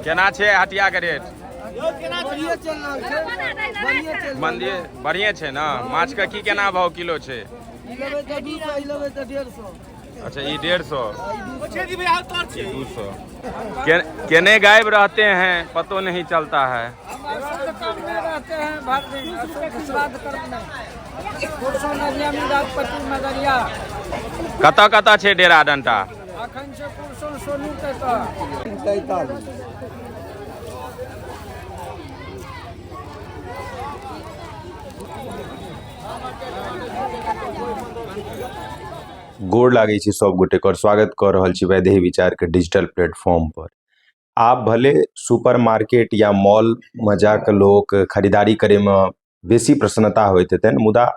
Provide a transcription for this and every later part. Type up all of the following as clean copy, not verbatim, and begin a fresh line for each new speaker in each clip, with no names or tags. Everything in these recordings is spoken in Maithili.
केना छै हटिया के रेट?
बढ़िए चलि रहल छै, बढ़िए चलि रहल।
मंदिर बढ़िए छै ने? माछ के की केना भाव किलो छै?
ई लेबै तऽ 200, ई लेबै तऽ 150।
अच्छा, ई 150, ई 200। केने गायब रहते हैं, पतो नहीं चलता है।
कर्म में रहते हैं भर दिन, अशुद्ध श्राद्ध कर्म में। कुरसों नदियामी राजपति मगरिया।
कतऽ कतऽ छै डेरा डंटा?
अखन छै कुरसों सोनू के तऽ
गोर लागै छी सब गोटेके और स्वागत कऽ रहल छी वैदेही विचारके डिजिटल प्लेटफॉर्म पर। आब भले सुपर मार्केट या मॉलमे जाकऽ लोक खरीदारी करैमे बेसी प्रसन्नता होइत हेतनि, मुदा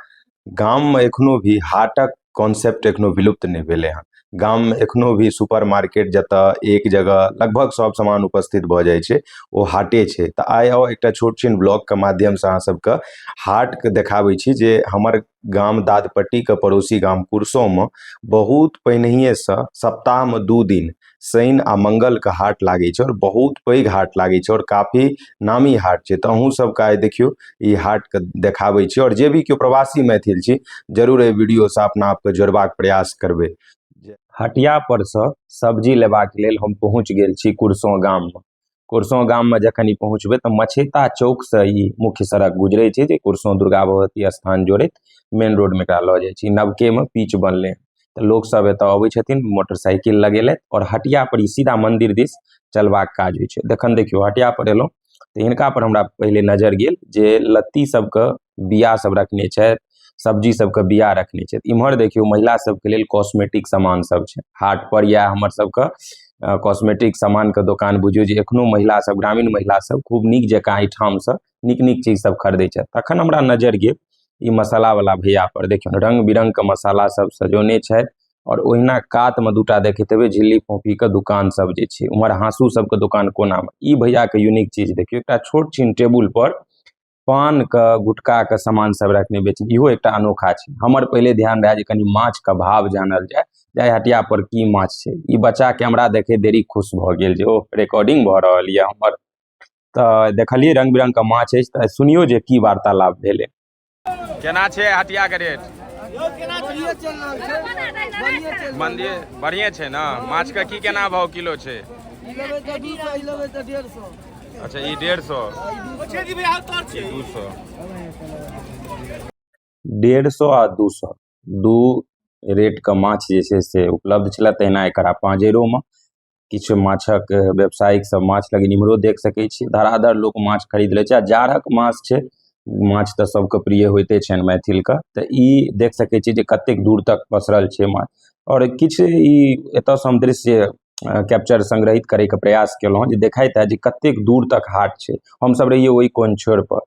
गाममे एखनो भी हाटक कॉन्सेप्ट एखनो विलुप्त नहि भेलै हँ। गाममे एखनो भी सुपर मार्केट जतऽ एक जगह लगभग सब सामान उपस्थित भऽ जाइ छै, ओ हाटे छै। तऽ आइ आउ एकटा छोट छिन ब्लॉगके माध्यमसँ अहाँ सबके हाटके देखाबै छी जे हमर गाम दादपट्टीके पड़ोसी गाम कुरसोंमे बहुत पहिनहिएसँ सप्ताहमे 2 दिन शनि आ मंगलके हाट लागै छै और बहुत पैघ हाट लागै छै और काफी नामी हाट छै। तऽ अहूँ सबके आइ देखियौ ई हाटके देखाबै छी और जे भी केओ प्रवासी मैथिल छी जरूर एहि वीडियोसँ अपना आपके जोड़बाक प्रयास करबै। हटिया परसँ सब्जी लेबाक लेल हम पहुँच गेल छी कुरसों गाममे। कुरसों गाममे जखन ई पहुँचबै तऽ मछेता चौकसँ ई मुख्य सड़क गुजरै छै जे कुरसों दुर्गा भगवती स्थान जोड़ैत मेन रोडमे एकरा लऽ जाइ छै। नवकेमे पीच बनलै तऽ लोक सब एतऽ अबै छथिन, मोटरसाइकिल लगेलथि आओर हटिया पर ई सीधा मंदिर दिस चलबाक काज होइ छै। देखन देखियौ हटिया पर एलहुँ तऽ हिनका पर हमरा पहिले नजर गेल जे लत्ती सबके बिया सब रखने छथि, सब्जी सबके बिया रखने छथि। इम्हर देखियौ महिला सबके लेल कॉस्मेटिक सामान सब छै। हाट पर इएह हमर सबके कॉस्मेटिक सामानके दोकान बुझियौ जे एखनो महिला सब, ग्रामीण महिला सब खूब नीक जकाँ एहिठामसँ नीक नीक चीज सब खरीदै छथि। तखन हमरा नजर गेल ई मसाला वाला भैया पर। देखियौ रंग बिरंग के मसाला सब सजौने छथि और ओहिना कात में दूटा देखैत हेबै झिल्ली फोफी के दुकान सब जे छै, उम्हर हाँसू सबके दुकान कोना में। ई भैया के यूनिक चीज देखियौ, एकटा छोट छिन टेबुल पर पान के गुटखा के सामान सब रखने बेच, इहो एकटा अनोखा छै। हमर पहिले ध्यान रहे जे कनी माछ के भाव जानल जाय, जाय हटिया पर की माछ छै। ई बच्चा कैमरा देखे देरी खुश भऽ गेल जे ओह रिकॉर्डिंग भऽ रहल यऽ हमर। तऽ देखलियै रंग बिरंग के माछ अछि, तऽ सुनियौ जे की वार्तालाप भेलै।
केना छै हटिया के रेट?
बढ़िए चलि रहल छै, बढ़िए चलि रहल।
मंदिर बढ़िए छै ने? माछ के की केना भाव किलो छै?
ई लेबै तऽ 200, ई लेबै तऽ 150।
अच्छा, ई 150, ई 200।
150 आ 200 दू रेट के माछ जे छै से उपलब्ध छलै। तहिना एकरा पाँजरोमे किछु माछक व्यवसायिक सब माछ लेकिन इम्हरो देख सकै छी धराधर लोक माछ खरीद लै छै। आ जाड़क मास छै, माछ तऽ सबके प्रिय होइते छनि मैथिलके। तऽ ई देख सकै छी जे कतेक दूर तक पसरल छै माछ। आओर किछु ई एतऽसँ हम दृश्य कैप्चर संग्रहित करैके प्रयास केलहुँ जे देखैत हैत जे कतेक दूर तक हाट छै। हमसब रहियै ओहि कोन छोर पर।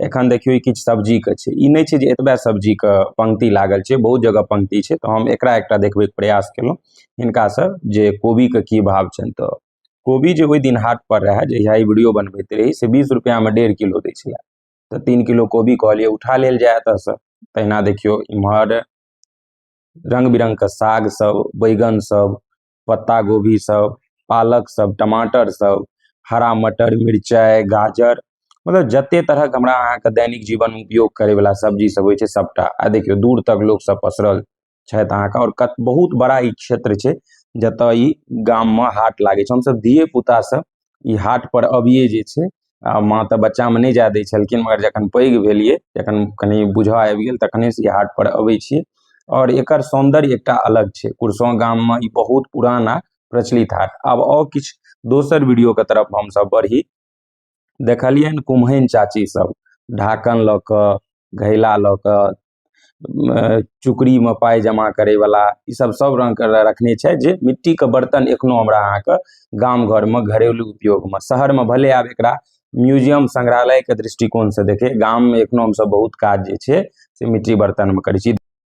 एखन देखियौ ई किछु सब्जीके छै, ई नहि छै जे एतबे सब्जीके पंक्ति लागल छै, बहुत जगह पंक्ति छै। तऽ हम एकरा एकटा देखबैके प्रयास केलहुँ हिनकासँ जे कोबीके की भाव छनि। तऽ कोबी जे ओहि दिन हाट पर रहए जहिया ई वीडियो बनबैत रही से 20 रुपैआमे 1.5 किलो दै छलै। तऽ 3 किलो कोबी कहलियै उठा लेल जाय एतऽसँ। तहिना देखियौ इम्हर रंग बिरंगके साग सब, बैगन सब, पत्ता गोभी सब, पालक सब, टमाटर सब, हरा मटर, मिरचाइ, गाजर, मतलब जते तरहक हमरा अहाँके दैनिक जीवनमे उपयोग करैवला सब्जी सब होइ छै सबटा। आ देखियौ दूर तक लोक सब पसरल छथि अहाँके। आओर बहुत बड़ा ई क्षेत्र छै जतऽ ई गाममे हाट लागै छै। हमसब धिये पुतासँ ई हाट पर अबियै जे छै, आ माँ तऽ बच्चामे नहि जाय दै छलखिन, मगर जखन पैघ भेलियै, जखन कनि बुझऽ आबि गेल तखनेसँ ई हाट पर अबै छी। आओर एकर सौन्दर्य एकटा अलग छै। कुरसों गाममे ई बहुत पुरान आ प्रचलित हाट। आब आओर किछु दोसर वीडियोके तरफ हमसब बढ़ी। देखलियनि कुम्हैन चाची सब ढाकन लऽ कऽ, घैला लऽ कऽ, चुकरीमे पाइ जमा करैवला, ई सब सब रङ्गके रखने छै जे मिट्टीके बर्तन एखनो हमरा अहाँके गाम घरमे घरेलू उपयोगमे, शहरमे भले आब एकरा म्यूजियम संग्रहालयके दृष्टिकोणसँ देखै, गाममे एखनो हमसब बहुत काज जे छै से मिट्टी बर्तनमे करै छी।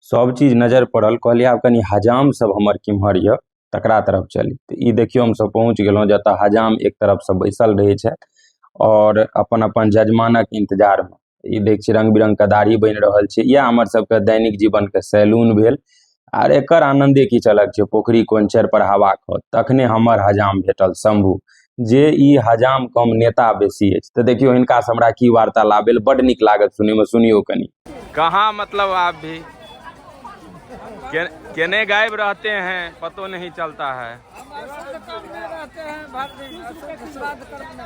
सब चीज नजर पड़ल, कहलियै आब कनि हजाम सब हमर केम्हर यऽ तकरा तरफ चली। तऽ ई देखियौ हमसब पहुँच गेलहुँ जतऽ हजाम एक तरफसँ बैसल रहै छथि आओर अपन अपन जजमानक इन्तजारमे। ई देख छी रंग बिरंग के दाढ़ी बनि रहल छै। इएह हमर सबके दैनिक जीवन के सैलून भेल। आर एकर आनंदे किछु अलग छै। पोखरी कोनचर पर हवा खाउ। तखने हमर हजाम भेटल शंभू। जे ई हजाम कम नेता बेसी अछि। तऽ देखियौ हिनकासँ हमरा की वार्तालाप भेल, बड्ड नीक लागत सुनैमे, सुनियौ कनि।
कहाँ मतलब आप भी केने गायब रहते हैं, पतो नहीं चलता है।
हम अशुद्ध कर्म में रहते हैं भर दिन, अशुद्ध श्राद्ध कर्म में।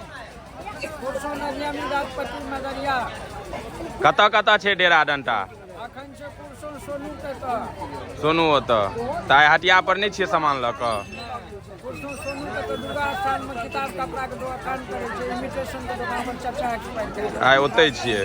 कुर्सों नदियामी राजपति मगरिया।
कतऽ कतऽ छै डेरा डंटा?
अखन छै कुर्सों सोनू के तऽ।
सोनू ओतऽ तऽ आइ हटिया पर नहि छियै सामान लऽ कऽ?
कुर्सों सोनू के तऽ दुर्गा स्थान में किताब कपड़ा के दोकान करै छै, इमिटेशन के दोकान पर चचा एक्सपायर करै।
आइ ओतै छियै?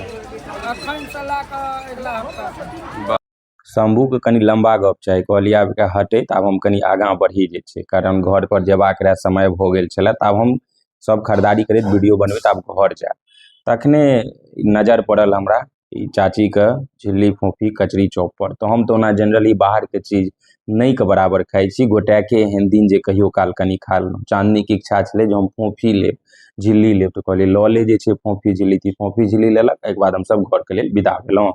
अखन से लऽ कऽ अगिला हफ्ता तक।
शम्भूके कनि लम्बा गप चाही, कहलियै आब एकरा हटैत आब हम कनि आगाँ बढ़ी जे छै, कारण घर पर जेबाक रहए, समय भऽ गेल छलए। तऽ आब हम सब खरीदारी करैत वीडियो बनबैत आब घर जायब। तखने नजर पड़ल हमरा ई चाचीके झिल्ली फोफी कचरी चौक पर। तऽ हम तऽ ओना जनरली बाहरके चीज नहि के बराबर खाइ छी, गोटाके एहन दिन जे कहियो काल कनि खा लेलहुँ। चाँदनीके इच्छा छलै जे हम फोफी लेब, झिल्ली लेब, तऽ कहलियै लऽ ले जे छै फोफी झिल्ली। तऽ ई फोफी झिल्ली लेलक, एहिके बाद हमसब घरके लेल विदा भेलहुँ।